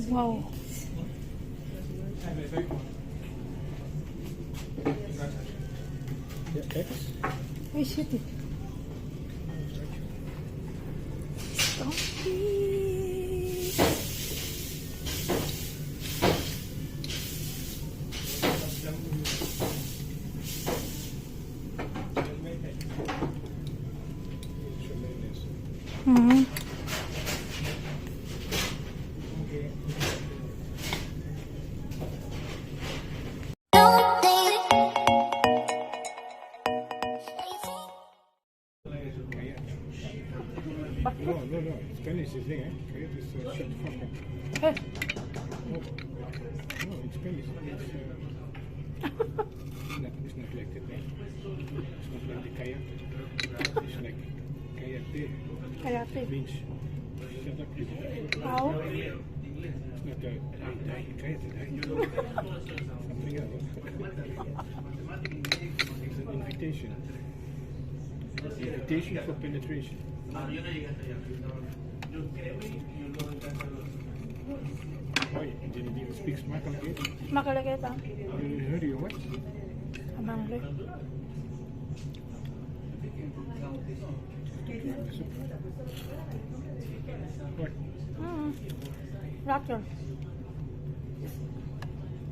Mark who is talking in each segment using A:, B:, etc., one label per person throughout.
A: Wow.
B: Ja, kijk eens.
A: Waar zit het? Stompie.
B: No, Spanish is thing, eh? Kaya is shut the fuck up.
A: Hey.
B: No, in Spanish it's not like that, eh? It's not like the kaya. It's like kayate.
A: Kayate.
B: Means shut up, you.
A: Ow.
B: It's not a kayate, something else. It's an invitation. Invitation for penetration. Why? Didn't even speak Smakalik.
A: Makalagay ito.
B: You heard your what?
A: Amangli.
B: What?
A: Rocker.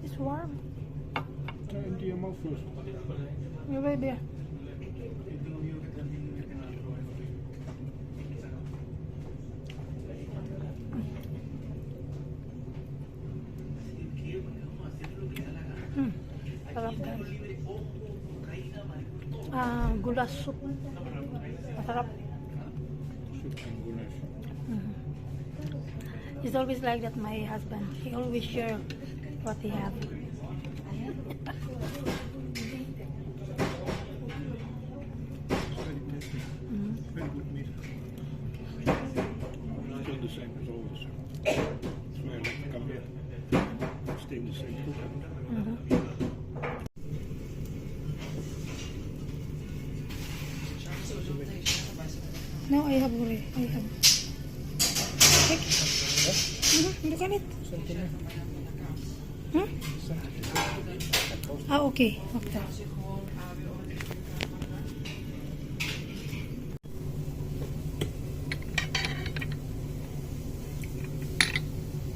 A: It's warm.
B: Try into your mouth first.
A: Your baby. Sarap guys. Gulas soup. Masarap.
B: Soup and goulash.
A: He's always like that, my husband. He always share what he have.
B: Very good meat. Still the same as always. That's why I like to come here. Stay in the same cook.
A: No, I have already. I have. Take. Look at it. Okay. Okay.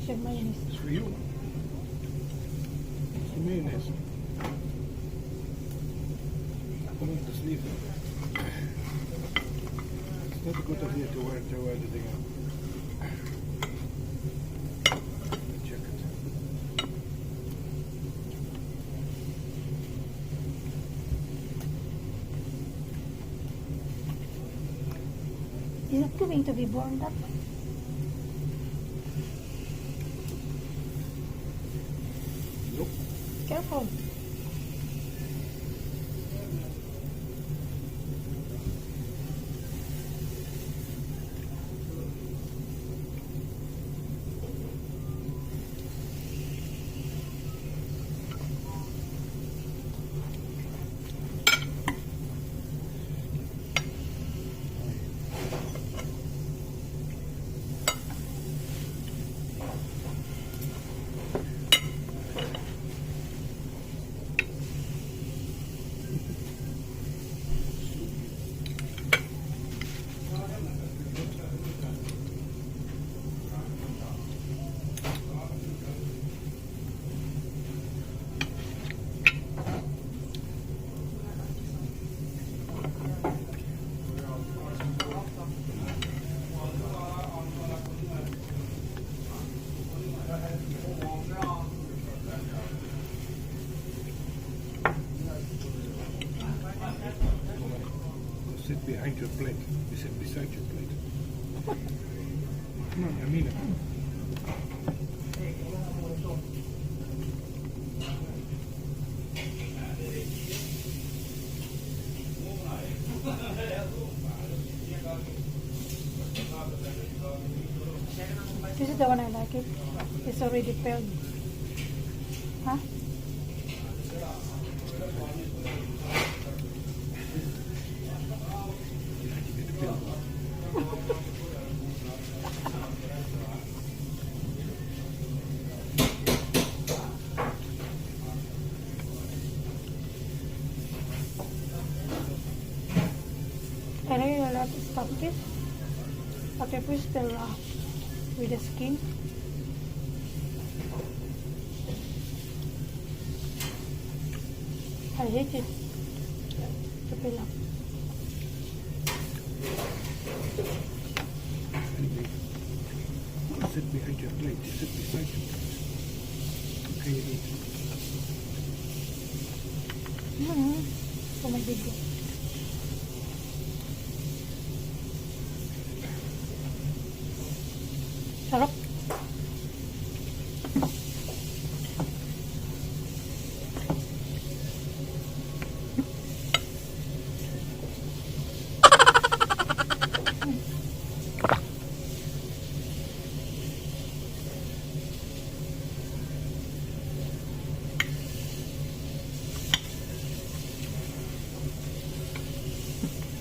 A: Share mayonnaise.
B: It's for you. It's the mayonnaise. Come on, the sleeve. It's not a good idea to wear the thing out. Check it.
A: Is it going to be burned up?
B: Nope.
A: Careful.
B: Sit behind your plate. You sit beside your plate. Come on, I mean it.
A: This is the one I like it. It's already peeled. Huh? Pumpkin. Octopus still with the skin. I hate it. Kapila.
B: Sit behind your plate. Sit beside your plate. Okay, you eat.
A: Oh my God. Sarap.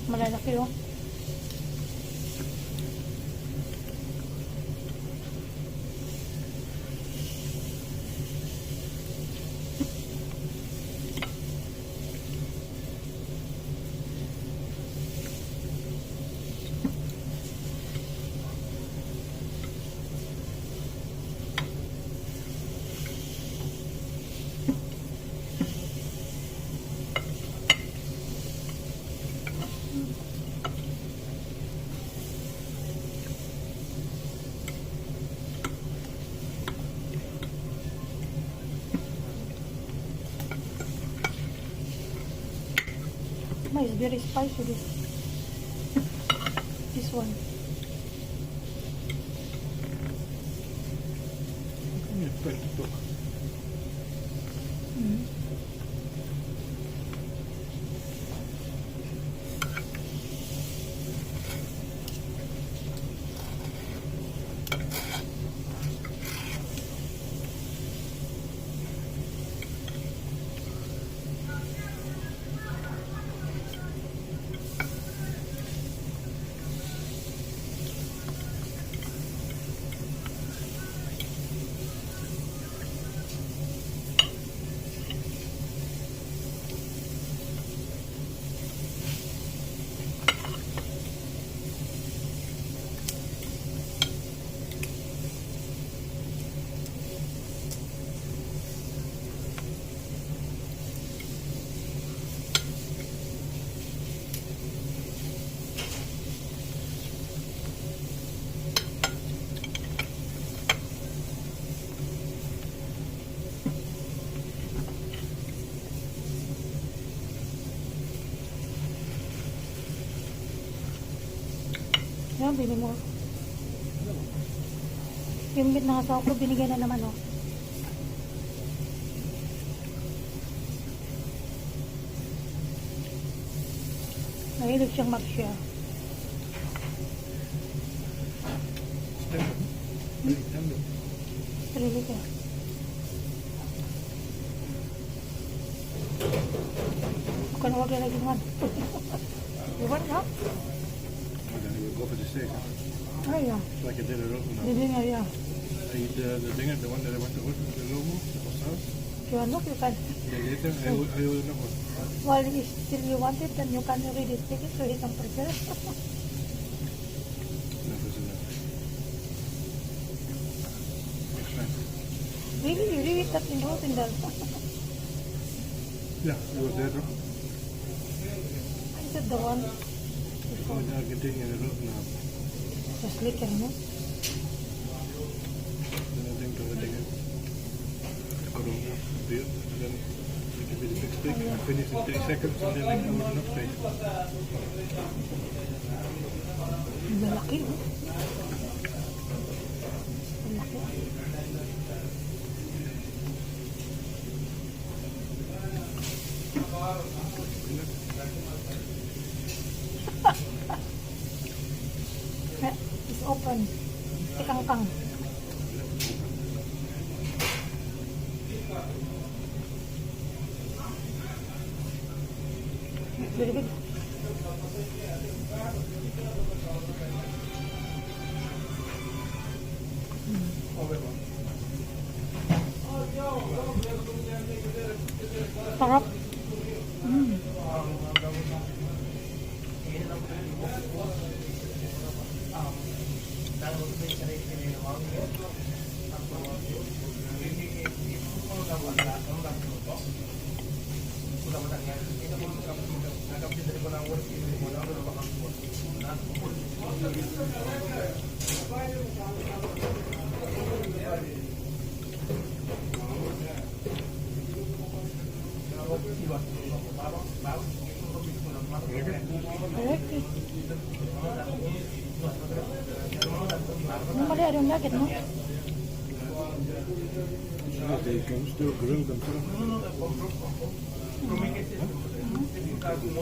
A: Malalaki oh. It's very spicy this one.
B: Yeah, but look.
A: Yan, bili mo. Yung meat na asawa ko, binigyan na naman, oh. Mahilig siyang mag-share. Really ka. Bukan huwag na lagi naman. Diba na?
B: Go for the steak. Huh?
A: Ay, yeah.
B: It's like I did it open now.
A: Dili nga, yeah.
B: I eat the dinger, the one that I want to open, the logo, the sauce.
A: If you want look, you can.
B: Yeah, later I will know what.
A: While if still you want it, then you can already take it so he can prepare.
B: Enough is enough. Next time.
A: Really, you leave it that in the hotel.
B: Yeah, it was there, bro.
A: I said the one
B: Go in Argentina and I wrote now.
A: just liquor, no?
B: Then I think the dinger. The corona, beer, and then it will be the big steak. I finish in 3 seconds and then I can order enough steak.
A: Malaki, no? Malaki. It's open. Tikang-kang. Very good. Sarap. Correct eh. Ano mali yung jacket mo?
B: Yeah, they can still grill them too.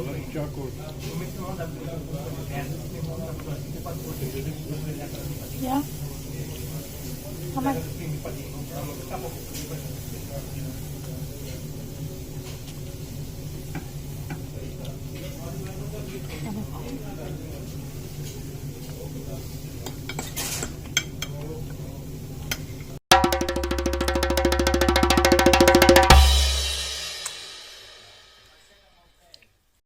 B: Like charcoal.
A: Yeah. How much?